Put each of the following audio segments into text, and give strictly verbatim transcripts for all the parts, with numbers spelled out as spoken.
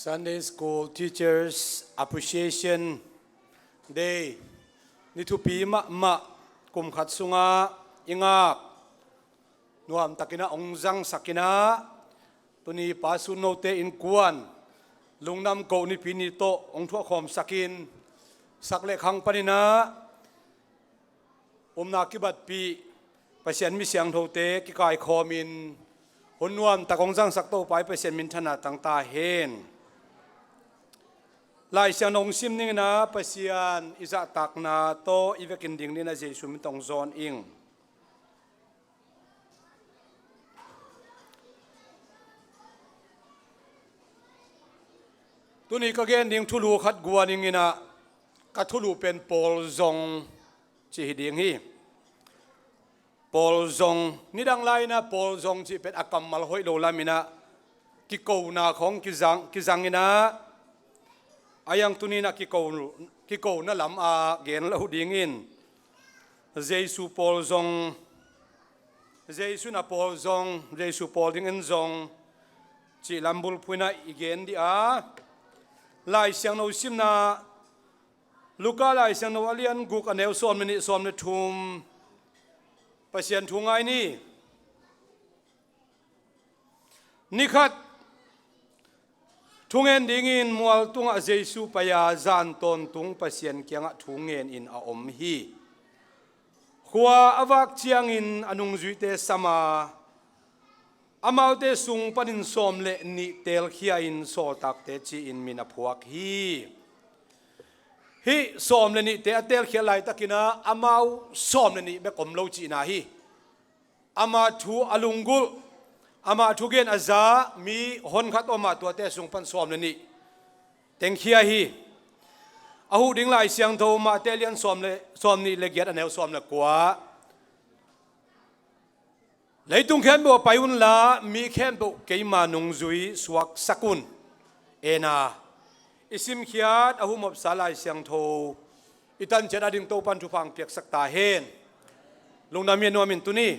Sunday School Teachers Appreciation Day ni thupi mahmah, kum khat sungah i ngak nuamtakin ah hong zangsakin ah, tuni Pa Sun Note innkuan lungdam ko nipi ni tawh hong thuahkhawmsakin, sak le khang panin ah upna kibatpih Pasian mi siangthote kikaikhawmin hun nuamtak hong zangsak Topa i Pasian minthanna tang ta hen. Lai Siangtho hong sim ning in ah, Pasian i zahtakna tawh i vekin ding dingin ah Jesu min tawh hong zawn ing. Tuni ka gen ding thulu khat guan ing in ah, ka thulu pen Paul zong cih hi ding hi. Paul zong, nidang lai in ah Paul zong cih pen a kammal hoih lo lam in ah, kikona khawng kizang, kizang in ah, a yang tuni in ah kiko, kikona lam a gen lo dingin, Jesu Paul zong, Jesu in ah Paul zong, Jesu Paul dingin zong cih lam bulphuh in ah i gen dih a. Lai Siangtho simna, Luka Lai Siangtho a lian guk, a neu sawm le nih, sawm le thum, Pasian thu ngai ni. Ni khat, thungen dingin mual tungah Jesu pai-a zan tawntung Pasian kiangah thu ngenin a om hi. Khua a vak ciangin a nungzuite sam a, amaute sung panin sawm le nih teelkhia-in sawltakte ci-in min a phuak hi. Hih sawm le nihte a teelkhiat laitakin ah amau sawm le nih bek om lo cihna hi. Ama thu a lunggulh, ama thugen a za mi honkhat om a, tuate sung pan sawm le nih tengkhia hi. A huh ding Lai Siangtho Mate lian sawm le, sawm nih le giat, a neu sawm le kua. Leitung khempeuh ah pai unla, mi khempeuh keima nungzui suaksak un. Ena, i simkhiat a humopsa Lai Siangtho i tanciat a ding Topan thupha hong piaksak ta hen. Lungdam hi a nuam in tuni.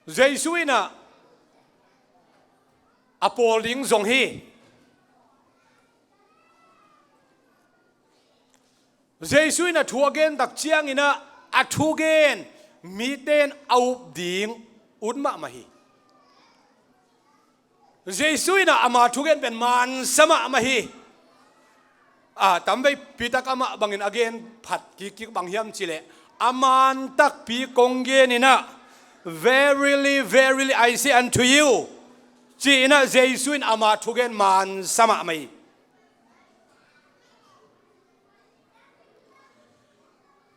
Jesu in ah a pawl ding zong hi. Jesu in a thu a gen tak ciangin ah, a thugen mite in a up ding ut mahmah hi. Jesu in ah ama thugen pen mansa mahmah hi. A, tamveipi tak amah bangin a gen phat kikkik bang hiam cih leh, a man takpi kong gen in ah, "Verily, verily, I say unto you," ci-in ah Jesu in ama thugen mansa mahmah hi.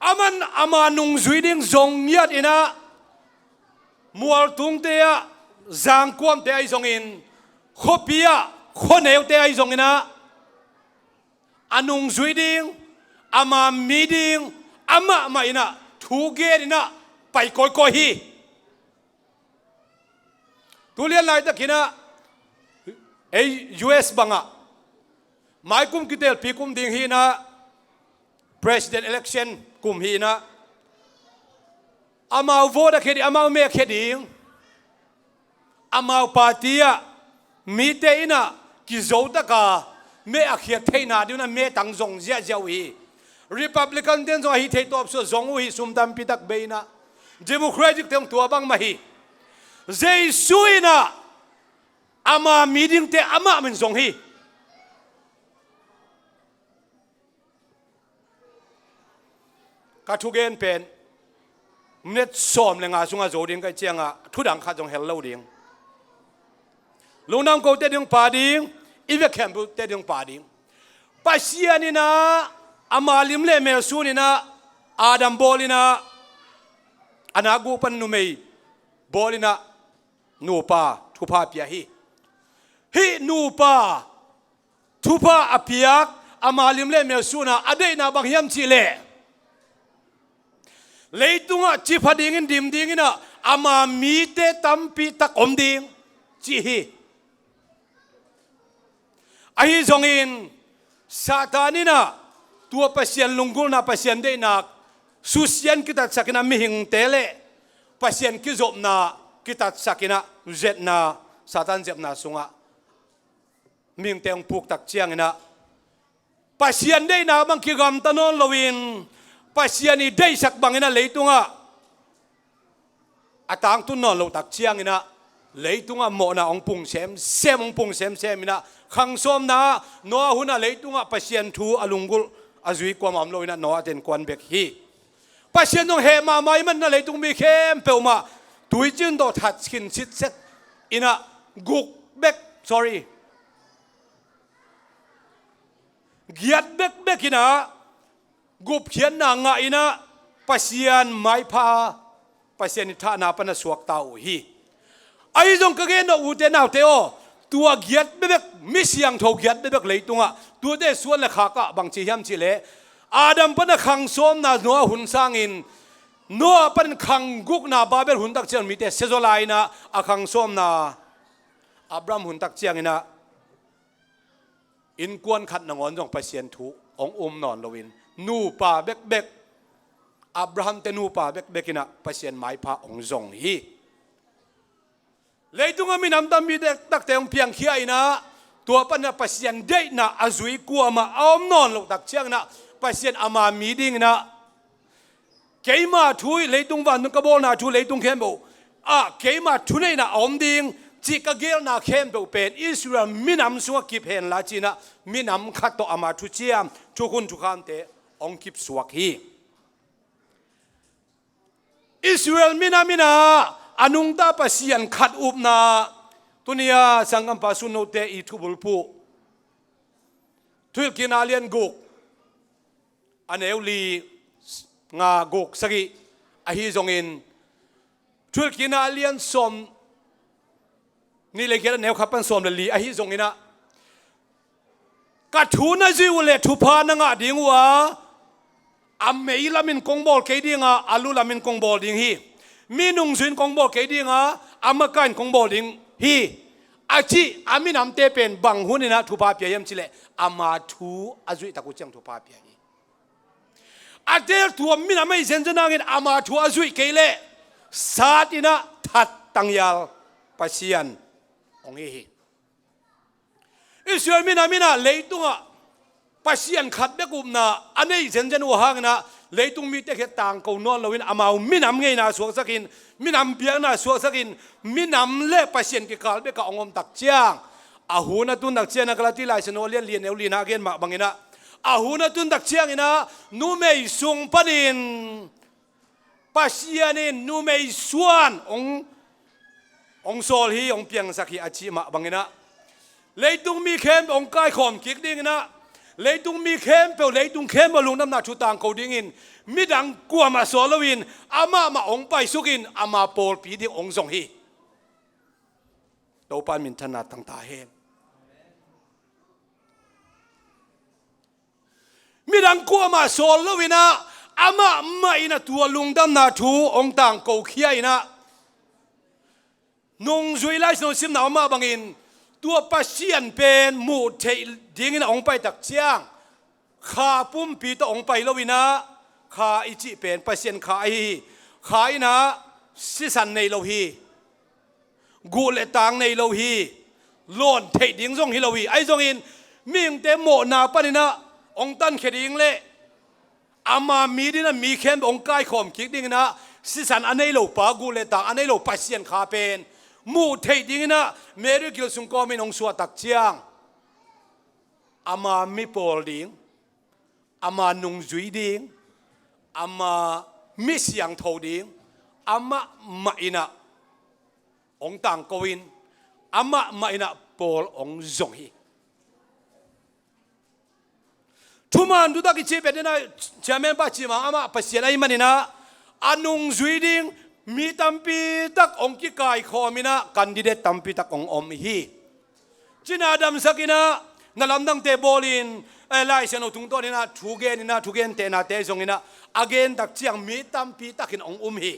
Aman ama nungzui ding zong ngiat in ah, mualtungte ah, zangkuamte ahi zongin, khuapi ah khuaneute ahi zongin ah, a nungzui ding, ama mi ding, amahmah in ah thu gen in ah pai kawikawi hi. Tu lian laitakin ah, ei U S bangah maikum kitelpi kum ding hi in ah, president election kum hi in ah, amau vote a khia ding, amau me a khia ding, amau party ah mite in ah kizo taka me a khiat theihna ding un ah me tang zong ziahziah uh hi. Republican te in zong ahi thei tawpsuah zong uh hi, sum tampi tak bei in ah. Democratic te zong tua bangmah hi. Jesu in ah ama mi dingte amah min zong hi. Ka thugen pen minute sawm le nga sungah zo ding ka hih ciangah thudang khat zong hel lo ding. Lungdam kote ding pa ding, i vekkhempeuhte ding pa ding. Pasian in ah ama lim le mel sun in ah, Adam bawl in ah, a nak guh pan numei bawl in ah, nupa thupha pia hi. Hih nupa thupha a piak, ama lim le mel sun a, a deihna bang hiam cih leh, leitungah cipha dingin dim dingin ah ama mite tampi tak om ding, ci hi. Ahi zongin Satan in ah tua Pasian lunggulhna, Pasian deihna susia in kitatsak in ah, mihingte le Pasian kizopna kitatsak in ah, zepna, Satan zepna sungah mihingte hong puk tak ciangin ah, Pasian deihna bang kigamta nawn loin, Pasian i deihsak bangin ah leitungah a tangtun nawn loh tak ciangin ah, leitungah mawhna hong pung semsem, hong pung semsem in ah, khang sawmna, Noah hun ah leitungah Pasian thu a lunggulh a zui kuamah om lo in ah, Noah te innkuan bek hi. Pasian zong heh mahmah ahih manin ah, leitung mi khempeuh mah tuiciin tawh that khin sitset in ah, guk bek, sorry, giat bekbek in ah gupkhiatna ngah in ah, Pasian maipha, Pasian i thahna pan a suakta uh hi. Ahi zong ka gen uh, ute naute aw, tua giat bekbek, mi siangtho giat bekbek leitungah, tuate suan le khak ah bang ci hiam cih leh, Adam pan a khang sawmna Noah hun sangin, Noah panin khang gukna Babel hun tak ciang mite sia zaw lai in ah, a khang sawmna Abraham hun tak ciangin ah, innkuan khat nangawn zong Pasian thu hong um nawn loin, nupa bekbek, Abraham te nupa bekbek in ah Pasian maipha hong zong hi. Leitungah minam tampi takte hong piangkhia in ah, tua pan ah Pasian deihna a zui kuamah a om nawn loh tak ciangin ah, Pasian ama mi dingin ah, keima thu hi, leitung vantung ka bawlna thu, leitung khempeuh ah keima thuneihna a om ding cih ka gelna khempeuh pen Israel minam sungah kip hen la ci-in ah, minam khat tawh ama thuciam, thukhun thukhamte hong kipsuak hi. Israel minam in ah a nungta Pasian khat upna, tuni-a sanggampa Sun Note i thubulphuh, Thuhilhkikna lian guk, a neu li, nga, guk, sagih, ahi zongin, Thuhilhkikna lian sawm nih le giat, a neu khat pan sawm le li, ahi zongin ah, ka thu na zuih uh leh thupha na ngah ding uh a, a mei lamin kong bawl kei ding a, a lu lamin kong bawl ding hi. Mi nungzui in kong bawl kei ding a, a makaih in kong bawl ding hi, a cih a minamte pen bang hun in ah thupha pia hiam cih leh, ama thu a zuih tak uh ciang thupha pia hi. A teel tuam minam ahi zenzen hangin ama thu a zuih kei leh, sat in ah that tangial Pasian hong hi hi. Israel minam in ah leitungah Pasian khat bek upna a neih zenzen uh hangin ah, leitung mite khit tangko nawn loin amau minam ngeina suaksakin, minam biakna suaksakin, minam le Pasian kikal bekah hong om tak ciang, a hun a tun tak ciangin ah, Galati laisiangtho lian li, a neu li-na a gen mah bangin ah, a hun a tun tak ciangin ah, numei sung panin Pasian in numei suan hong, hong sawl hi, hong piangsak hi a cih mah bangin ah, leitung mi khempeuh hong kaikhawm kik dingin ah, leitung mi khempeuh, leitung khempeuh lungdamna thu tangko dingin, midang kuamah sawl loin, amah mah hong paisukin, ama pawlpi ding hong zong hi. Topa in minthanna tang ta hen. Midang kuamah sawl loin ah, amah mah in ah tua lungdamna thu hong tangkokhia in ah, nungzui laisiangtho simna om mah bangin, tua Pasian pen muh theih dingin ah hong pai tak ciang, kha pumpi tawh hong pai loin ah, kha i cih pen Pasian kha ahi hi. Kha in ah sisan nei lo hi. Guh le tang nei lo hi. Lawn theih ding zong hi lo hi. Ahi zongin, mihingte mawhna panin ah hong tankhia ding le ama mi dingin ah mi khempeuh hong kaikhawm kik dingin ah, sisan a nei lo pa, guh le tang a nei lo Pasian kha pen muh theih dingin ah Mary gil sung kawmin hong suah tak ciang, ama mi pawl ding, ama nungzui ding, ama mi siangtho ding, amah mah in ah hong tangko in, amah mah in ah pawl hong zong hi. Thuman thutak i cih pen in ah, chairman pa cih mah, amah Pasian ahih manin ah, a nungzui ding mi tampi tak hong kikaikhawm in ah, candidate tampi tak hong om hi. Cina damsak in ah, na lamdangte bawlin, eh, laisiangtho tungtawn in ah, thugen in ah, thugentehnate zong in ah, a gen tak ciang mi tampi takin hong um hi.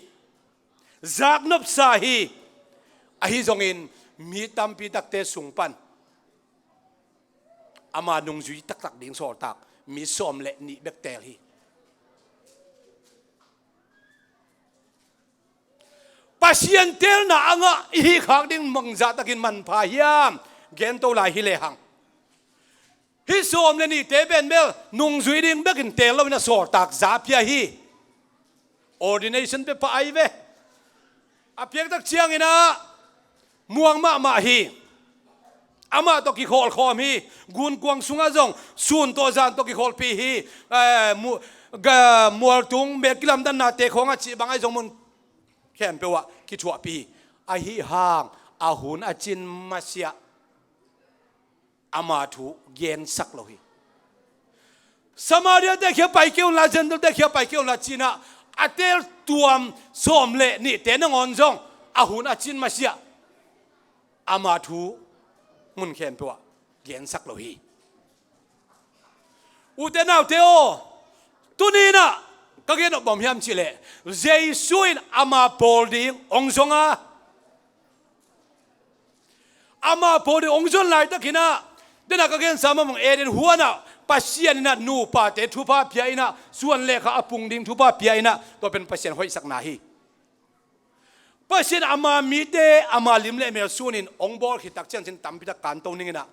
Zaknopsa hi. Ahi zongin, mi tampi takte sung pan ama nungzui taktak ding sawltak, Mi sawm le nih bek teel hi. Pasian teelna a ngah i hih khak ding bangzah takin manpha hiam? Gento lai hi lehang, hih sawm le nihte pen bel nungzui ding bekin teel loin a sawltak za pia hi. Ordination pia pah ahi ve. A piaktak ciangin ah muang mahmah hi. Amah tawh kikhawlkhawm hi. Gunkuang sungah zong sun tawh zan tawh kikholhpih hi. Eh, mu-, ga-, mualtung, mel kilamdanna te khawngah cih bang ahi zong mun khempeuh ah kithuahpih hi. Ahi hang a hun a cin masiah ama thu gensak lo hi. Samaria te khia pai kei unla, Gentile te khia pai kei unla ci-in ah a teel tuam sawm le nihte nangawn zong a hun a cin masiah ama thu mun khempeuh ah gensak lo hi. Ute naute aw, tuni-in ah ka gen nop bang hiam cih leh, Jesu in ama pawl ding hong zong a, ama pawl ding hong zon laitakin ah, den a ka gensa mahmah, Eden huan ah Pasian in ah nupate thupha pia in ah, suan le khak a pung ding thupha pia in ah, tua pen Pasian hoihsakna hi. Pasian ama mite ama lim le mel sunin hong bawl khit tak ciang cin tampi tak kanto ning in ah,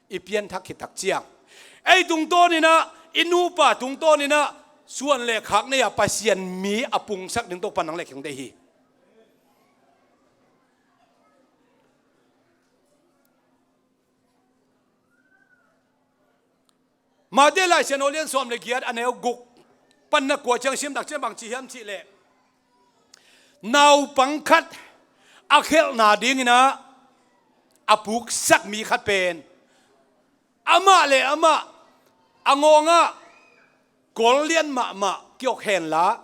i pianthak khit tak ciang, ei tungtawnin ah, i nupa tungtawnin ah suan le khak nei a Pasian mi a pungsak ding Topa nang le kei hong deih hi. Matthai Lai Siangtho a lian sawm le giat, a neu guk pan a kua ciang sim tak ciang bang ci hiam cih leh, naupang khat a khelhna dingin ah a puksak mi khat pen amah le amah a ngawngah kol lian mahmah kiok henla,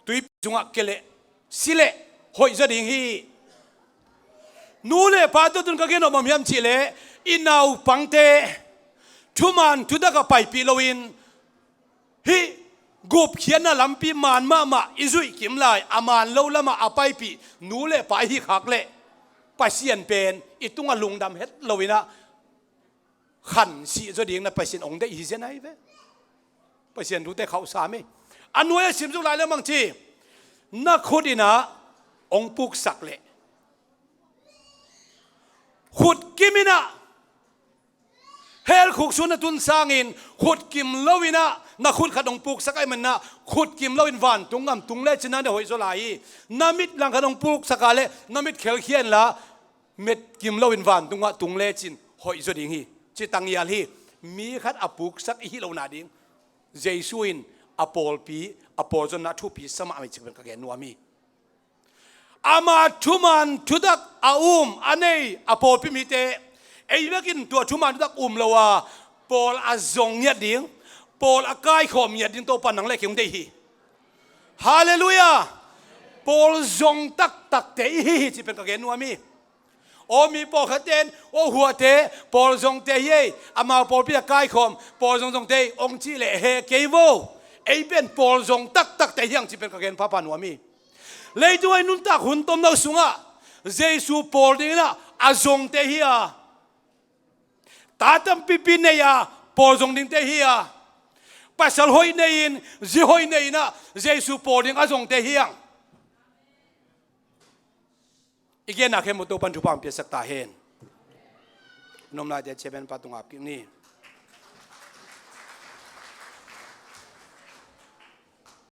tuipi sungah kia leh si leh hoih zaw ding hi. Nu le pa, tu-in ka gen nop bang hiam cih leh, i naupangte thuman thutak ah paipih loin, hih gupkhiatna lampi man mahmah i zuih kim lai, a man lo lamah a paipih nu le pa i hih khak leh, Pasian pen i tungah lungdam het loin ah khansih zaw ding na Pasian hong deih hi zen ahi ve. Pasian thute khauhsam hi. A nuai a sim zuk lai leh bang ci, na khut in ah hong puksak leh, khut kim in ah hell khuk sung na tun sangin, khut kim loin ah na khut khat hong puksak ahih manin ah, khut kim loin vantung gam tung lecin nang deih hoih zaw lai hi. Na mit langkhat hong puksak a leh na mit khelkhia inla, mit kim loin vantungah tung lecin hoih zaw ding hi, ci tangial hi. Mi khat a puksak i hih lohna ding Jesu in a pawlpi, a pawlzonna thupi sa mahmah hi cih pen ka gen nuam hi. Ama thuman thutak a um a nei a pawlpi mite, ei bekin tua thuman thutak um lo a, pawl a zong ngiat ding, pawl a kaikhawm ngiat ding Topa nang le kei hong deih hi. Halleluiah. Pawl zong taktakte i hi hi cih pen ka gen nuam hi. Aw, mi pawlkhatte in, aw, huate, pawl zongte hi ei, amau pawlpi a kaikhawm pawl zong zongte hi hong cih leh he kei vo. Ei pen pawl zong taktakte hi hang cih pen ka gen phapha nuam hi. Leitung ah i nuntak hun tomno sungah Jesu pawl dingin ah a zongte hi a, ta tampipi nei a, pawl zong dingte hi a, pasal hoih nei-in, zi hoih nei-in ah Jesu pawl ding a zongte hi hang. I genna khempeuh Topa'n thupha hong piaksak ta hen. Nopna-te ciah pen pa tungah ap kik ni.